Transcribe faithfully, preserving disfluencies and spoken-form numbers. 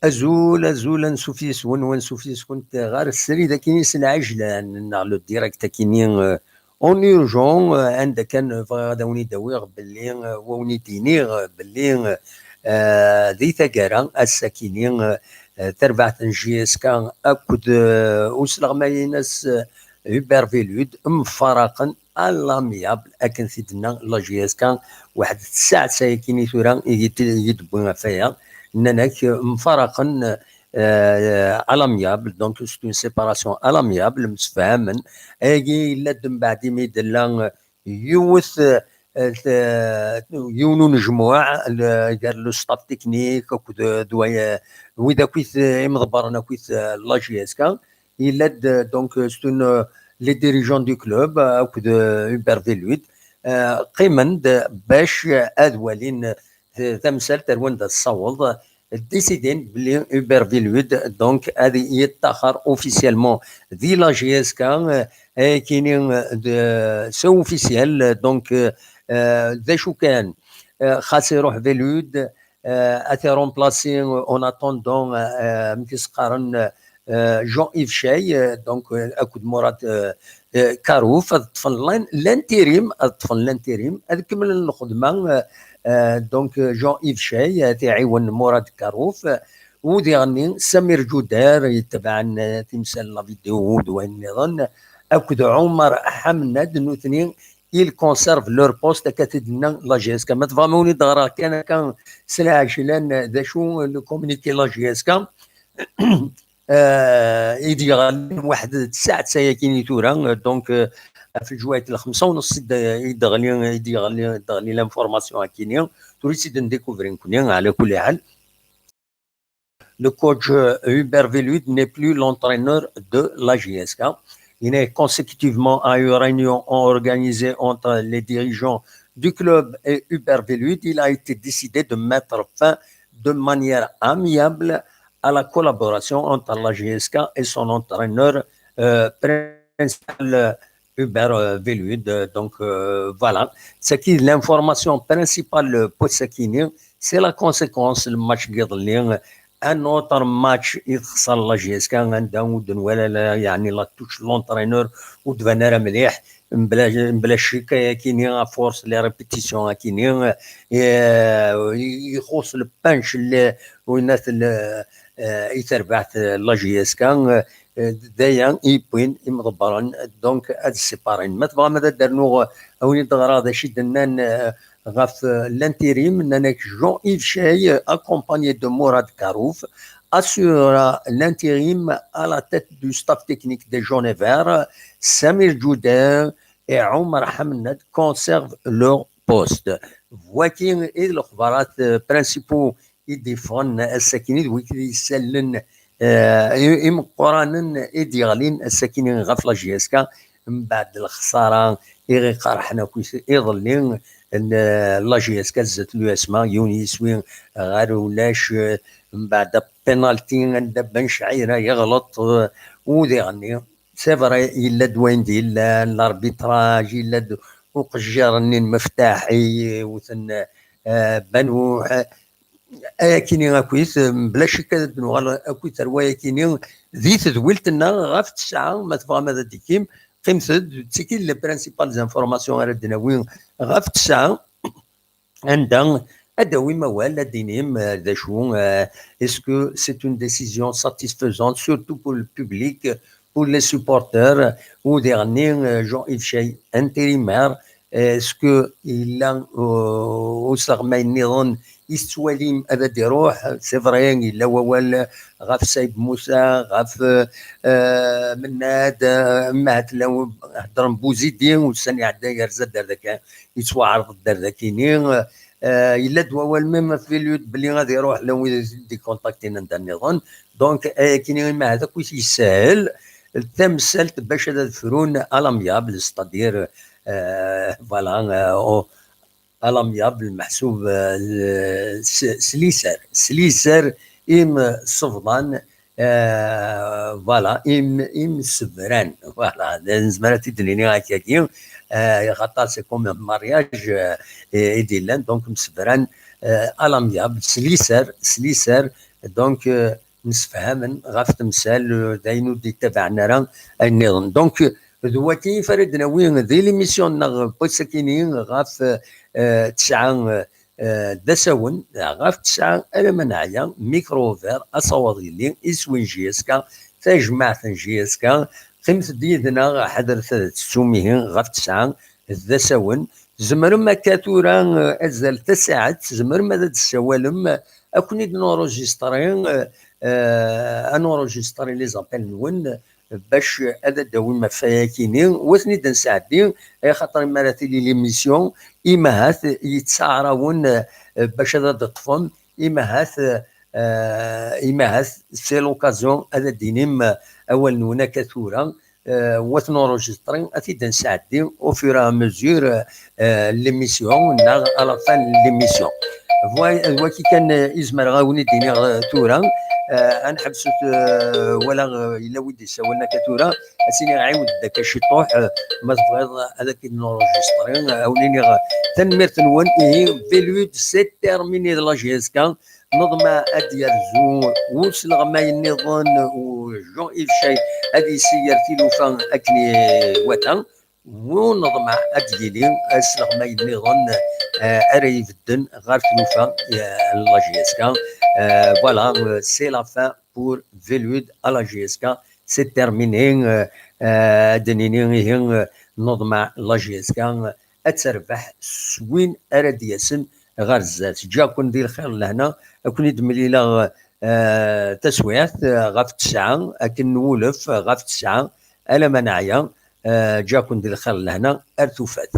Azul, azul, ansuf yes-wen, wansuf yes-went ɣer srid akini s lɛejlan, neɣ le direct akini, euh, en urgent, euh, anda kan bɣiɣ ad awen-id-awiɣ belli, euh, wa awen-id-iniɣ, euh, belli, euh, di taggara, ass-akini, euh, euh, tarbaɛt n J S K akked, euh, usleɣmay-ines, euh, Hubert Velud, mfaraqen à l'amiable, akken t-id-tenna la J S K, waḥed tsaɛet ayakini tura i yi-d-, i yi-d-wwi ɣef waya, nnan-ak, euh, mfaraqen, euh, à l'amiable, donc c'est une séparation à l'amiable, msefhamen. Ayagi yella-d mbeɛd imi d-tella, euh, yiwet, euh, euh, yiwen unejmuɛ, le, gar le staff technique akked, euh, d way-, euh, wid akkit, euh, imḍebbren akkit, euh, la J S K. Yella-d, euh, donc, euh, c'est une, euh, les dirigeants du club, euh, akked, euh, Hubert Velud, euh, qqimen-d bac, euh, ad walin, euh, tamsalt ar wanda tessaweḍ, décidin belli Hubert Velud, donc, ad yettaxer officiellement di la J S K, euh, ayakini, euh, de, c'est officiel, euh, donc, euh, euh, d acu kan, euh, xas iruḥ Velud, euh, ad t-remplacer, euh, en attendant, euh, euh, amek i s-qqaren, euh, Jean-Yves Chay, euh, donc, euh, akked Mourad, euh, euh, Karouf, ad ṭṭfen l'in-, l'intérim, ad ṭṭfen l'intérim, ad kemmlen lxedma, euh, euh, donc, euh, Jean-Yves Chay, euh, ad iɛiwen Mourad Karouf, euh, u diɣenni Samir Djouder, yettabɛen, euh, timsal n la vidéo d wayen nniḍen, akked Omar Hamnad, nutni, ils conservent leur poste, akka t-id-tenna la J S K. Ma tebɣam ad wen-id-ɣreɣ kan akka s lɛejlan, d acu le communiqué la J S K, euh, i d-yeɣlin waḥed tsaɛet ayakini tura, donc, euh, ɣef lǧuɛit lxemsa u nṣ i d-, i d-teɣli, i d-yeɣli, i d-teɣli l'information akini, tura i tt-id-ndécouvrir nekkni, ɛla kulli ḥal. Le coach, euh, Hubert Velud n'est plus l'entraîneur de la J S K. Il est consécutivement à une réunion organisée entre les dirigeants du club et Hubert Velud, il a été décidé de mettre fin de manière amiable à la collaboration entre la J S K et son entraîneur, euh, principal, euh, Hubert, euh, Velud. Donc, euh, voilà. C'est qui l'information principale, euh, pour ce qui est, c'est la conséquence, le match n yiḍelli. Un autre match i texṣer la J S K, anda ur d-nwala la, yeɛni, la touche n l'entraîneur, ur d-ban ara mliḥ, mebla, mebla ccek, ayakini, à force les répétitions akini, euh, ixuṣ le punch, le, winat, le, euh, i terbaɛt, euh, la J S K, euh, d aya i yewwin imḍebbren, donc, ad ssiparen. Ma tebɣam ad d-rnuɣ, euh, ad wen-id-ɣreɣ d acu i d-nnan, euh, ɣef, euh, l'intérim, nnan-ak Jean-Yves Chay, euh, accompagné de Mourad Karouf, assure l'intérim à la tête du staff technique des Jaunes et Verts. Samir Djouder et Omar Hamnad conservent leur poste. Voici i d lexbarat, euh, principaux i d-yeffɣen ass-akini, d wid i d-yessallen, euh, i-, imeqqranen i d-yeɣlin ass-akini ɣef la J S K, mbeɛd lexsara i ɣ-iqerḥen akk is-, iḍelli n, euh, la J S K zdat l'U S M A, yiwen yiswi ɣer ulac, euh, mbeɛd apénalti anda Ben Chira yeɣleṭ, euh, u diɣenni, c'est vrai, yella-d wayen d-yellan, l'arbitrage, yella-d uqejjir-nni n Meftaḥi, wten, euh, Banouh, ayakini akkit, mebla ccek ad d-nuɣal akkit ar wayakini di tedwilt-nneɣ ɣef tesɛa, ma tebɣam ad d-tekim, qqimet-d, d tiki les principales informations ara d-nawi ɣef tesɛa, anda ad d-awim awal, ad d-inim, euh, d acu, euh, est-ce que c'est une décision satisfaisante, surtout pour le public, pour les supporters, u diɣenni, euh, Jean-Yves Chay, intérimaire, est-ce que yella, euh, usleɣmay nniḍen i tettwalim ad d-iruḥ? C'est vrai, yella wawal ɣef Saïd Moussa, ɣef, euh, Mennad, euh, ma tella heddren Bouzidi, ussan iɛedda yerza-d ar daki, yettwaɛreḍ-d ar dakini. Euh, yella-d wawal même ɣef Velud belli ad iruḥ, llan wid i d-ikontaktin anda nniḍen. Donc, ayakini imahat akk i t-yessahel tamsalt bac ad, ad frun à l'amiable, c'est-à-dire, euh, voilà, euh, au, à l'amiable, meḥsub, euh, s, s liser, s liser imsebḍan, euh, voilà, im, imsebran, voilà, nezmer ad t-id-nini akkagi, euh, axaṭer c'est comme un mariage, euh, i, i d-illan, donc msebran, euh, à l'amiable, s liser, s liser, Donc, euh, msefhamen ɣef temsal, euh, d ayen ur d-yettabaɛen ara ayen nniḍen. Donc, euh, d waki i ara d-nawi di l'émission-nneɣ n wass-akini ɣef, euh, tesɛa, euh, d asawen, ɣef tesɛa alamma neɛya, micro ouvert, asawaḍ yelli, iswi n J S K, tajmaɛt n J S K, qqimet-d yid-neɣ, ḥadret ad tettum ihi ɣef tesɛa d asawen. Tzemrem akka tura, eh, azal tasaɛet, tzemrem ad d-tessawalem, eh, ad ken-id-nurujistri, eh, eh, ad nurujistri les appels-nwen, eh, bac ad d-tawim ɣef wayakini, u ad ten-id-nesɛeddi, axaṭer imi ara tili l'émission, imahat yettsaɛrawen, eh, bac ad d-ṭṭfen, imahat, eh, imahat c'est l'occasion ad d-tinim, eh, awal-nwen akka tura, eh, u ad ten-nurujistri, ad t-id-nesɛeddi au fur et à mesure, eh, l'émission, neɣ à la fin de l'émission. Voi-, d waki kan, eh, i zemreɣ ad wen-id-iniɣ, eh, tura. Eh, ad nḥebset, eh, wala, eh, yella wi d-yessawalen akka tura, ad s-iniɣ ɛiwed-d akka ciṭuḥ, eh, ma tebɣiḍ ad k-id-nurujistri, eh, ad wen-iniɣ, eh, tanemmirt-nwen, ihi, Velud, c'est terminé de la J S K, neḍmeɛ ad d-yerzu usleɣmay nniḍen, u Jean-Yves Chay ad yessiger tilufa akken iwata, u neḍmeɛ ad d-yili asleɣmay nniḍen, eh, ara ibedden ɣer tlufa, eh, n la J S K. Eh, voilà, eh, c'est la fin pour Velud à la J S K. C'est terminé. Eh, eh, ad d-nini ihi, eh, neḍmeɛ la J S K, eh, ad terbeḥ s win ara d-yasen ɣer zdat. Ǧǧiɣ-ken di lxir d lehna, ad ken-id-mlileɣ, eh, taswiɛt, eh, ɣef tesɛa, akken nwulef, eh, ɣef tesɛa, alamma neɛya, eh, ǧǧiɣ-ken di lxir d lehna, ar tufat.